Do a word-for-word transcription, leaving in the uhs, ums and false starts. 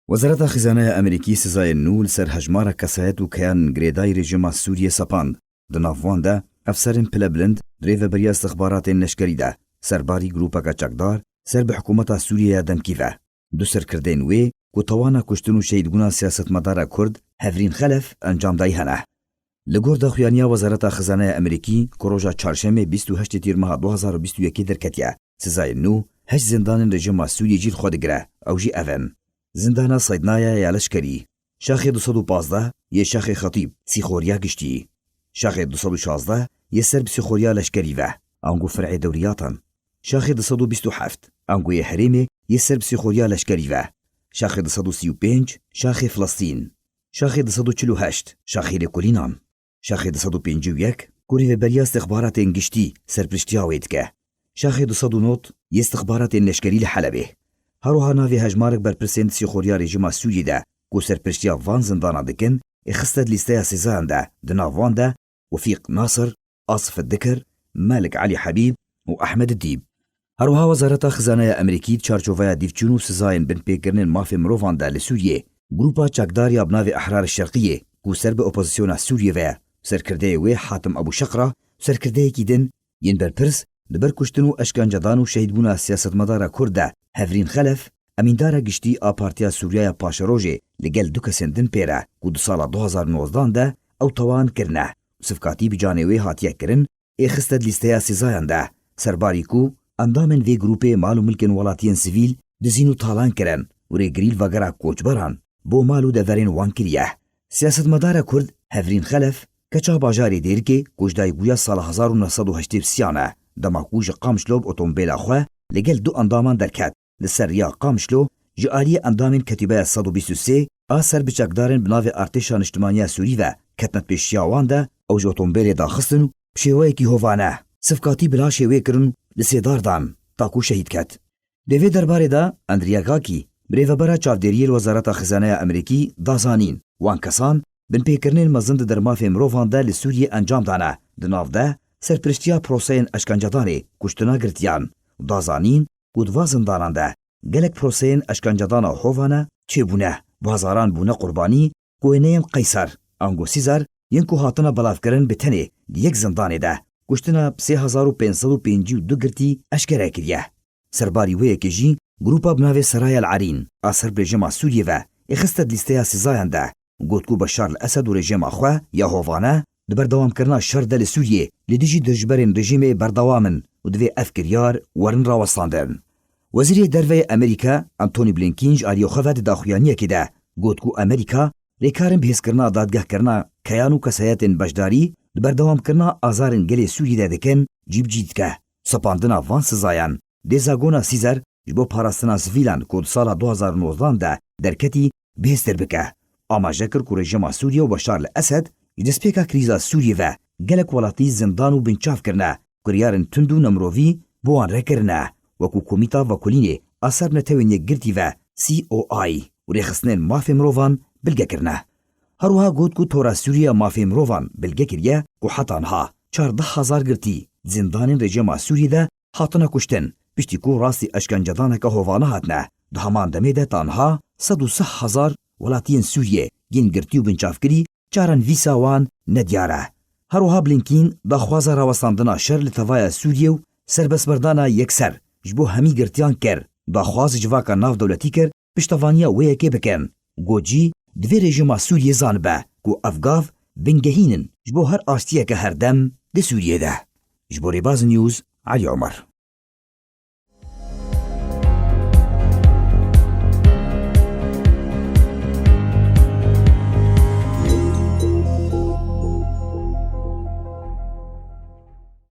Wezareta Xizane ya Amerîkî sizayên nû li ser hejmara kesayet û keyanên girêdayî rejîma Sûriyê sepand. Di nav wan de efserên pilebilind di rêveberiya istixbaratên leşkerî de serbarî grûpeke çekdar ser bi hikûmeta Sûriyê ya demkî ve. Du serkirdeyên wê ku tawana kuştin û şehîdbûna siyasetmedara Kurd Hevrîn Xelef encam dayî hene. Li gor daxuyaniya Wezareta Xizane ya Amerîkî ku roja çarşemê bîst û heştê Tîrmeha du hazar û bîst û yekê derketiye, sizayên nû heşt zindanên rejîma Sûriyê cî li xwe digire, ew jî ev in: Zindana Seydnaya ya leşkerî, şaxê du sed û pazdeh yê şaxê Xetîb, sîxoriya giştî, şaxê du sed û şazdeh yê ser bi sîxoriya leşkerî ve, ango fer'ê dewriyatan, şaxê du sed û bîst û heft, ango yê herêmê yê ser bi sîxoriya leşkerî ve, şaxê du sed û sî û pênc, şaxê Filistîn, şaxê du sed û çil û heşt, şaxê lêkolînan, şaxê du sed û pêncî û yek, ku rêveberiya istixbaratên giştî serpiriştiya wê dike, şaxê du sed û nod yê istixbaratên leşkerî li Helebê. Her wiha navê hejmarek berpirsên sîxoriya rejîma Sûriyê de ku serpiriştiya van zindana dikin, ê xiste di lîsteya sizayan de, di nav wan de Wefîq Nasir, Asif Dikir, Malik Elî Hebîb û Ehmed Dîb. Her wiha Wezareta Xizane ya Amerîkî di çarçoveya dîvçûn û sizayên binpêkirinên mafê mirovan de li Sûriyê, grûpa çekdar ya bi navê Ehrar Şerqiyê, ku ser bi opozisyona Sûriyê ve ye, serkirdeyê wê Hatim Ebû Şeqra û serkirdeyekî din yên berpirs di ber kuştin û eşkencedan û şehîdbûna siyasetmedara Kurd de Hevrîn Xelef, emîndara giştî a Partiya Sûriya ya Paşerojê, li gel du kesên din pê re ku di sala du hazar û nozdehan de ew tawan kirine û sivkatî bi canê wê hatiye kirin, ê xiste di lîsteya sizayan de, serbarî ku endamên vê grûpê mal û milkên welatiyên sivîl dizîn û talan kirin û rêgirî li vegera koçberan bo mal û deverên wan kiriye. Siyasetmedara Kurd Hevrîn Xelef, keça bajarê Dêrikê ku ji dayikbûya sala hezar û neh sed û heştê bi sîyan e, dema ku ji Qamişlo bi otomobêla xwe li gel du endaman derket, li ser riya Qamişlo ji aliyê endamên Ketîbeya sed û bîst û sê a ser bi çekdarên bi navê Artêşa Niştimaniya Sûrî ve ketine pêşiya wan de, ew ji otomobêlê daxistin û bi şêweyekî hovane sivkatî bi laşê wê kirin û li sêdar dan, ta ku şehîd ket. Di vê derbarê de Andrea Gaki, birêvebera çavdêriyê li Wezareta Xizane ya Amerîkî, da zanîn, wan kesan binpêkirinên mezin di dermafê mirovan de li Sûriyê encam dane, di nav de serpiriştiya proseyên eşkencedanê, kuştina girtiyan, û da zanîn ku di va zindanan de gelek proseyên eşkencedana hovane çêbûne, bi hezaran bûne qurbanî ku wêneyên Qeyser, ango Sîzar, yên ku hatine belavkirin bi tenê di yek zindanê de kuştina sê hezar û pênc sed û pêncî û du girtî eşkere kiriye. Serbarî wê yekê jî grûpa bi navê Seraya El Erîn a ser bi rejîma Sûriyê ve ê xiste di lîsteya sizayan de, got ku Beşar El Esed û rejîma xwe ya hovane di berdewamkirina şer de li Sûriyê li dijî dijberên rejîmê berdewam in û divê ev kiryar werin rawestandin. Wezîrê Derve yê Amerîka Antony Blinken ji aliyê xwe ve di daxuyaniyekê de got ku Amerîka rêkarên bihêzkirina dadgehkirina keyan û kesayetên beşdarî di berdewamkirina azarên gelê Sûriyê de dikin cî bi cî dike. Sepandina van sizayan dê zagona Sîzer ji bo parastina sivîlan ku di sala du hazar û nozdehan de derketî bihêztir bike. Amaje kir ku rejîma Sûriye û Beşar li Esed ji destpêka krîza Sûriyê ve gelek welatî zindan û binçav kirine, kiryarên tund û nemirovî bi wan re kirine, wekû Komîta Vekolînê a ser Netewên Yekgirtî ve, C O I, û rêxistinên mafê mirovan bilge kirine. Her wiha got ku Tora Sûriye ya Mafê Mirovan bilge kiriye ku heta niha çardeh hezar girtî di zindanên rejîma Sûriyê de hatine kuştin, piştî ku rastî eşkencedaneke hovane hatine. Di heman demê de ta niha sed û sih hezar welatiyên Sûriyê yên girtî û binçavkirî çarenivîsa wan nediyar e. Her wiha Blinken daxwaza rawestandina şer li tevaya Sûriyê û serbestberdana yekser ji bo hemî girtiyan kir. Daxwaz ji civaka navdewletî kir piştevaniya wê yekê bikin. Got jî, divê rejîma Sûriyê zanibe ku ev gav bingehîn in ji bo her astiyeke herdem di Sûriyê de. Ji bo Rêbaz News, Elî Omer.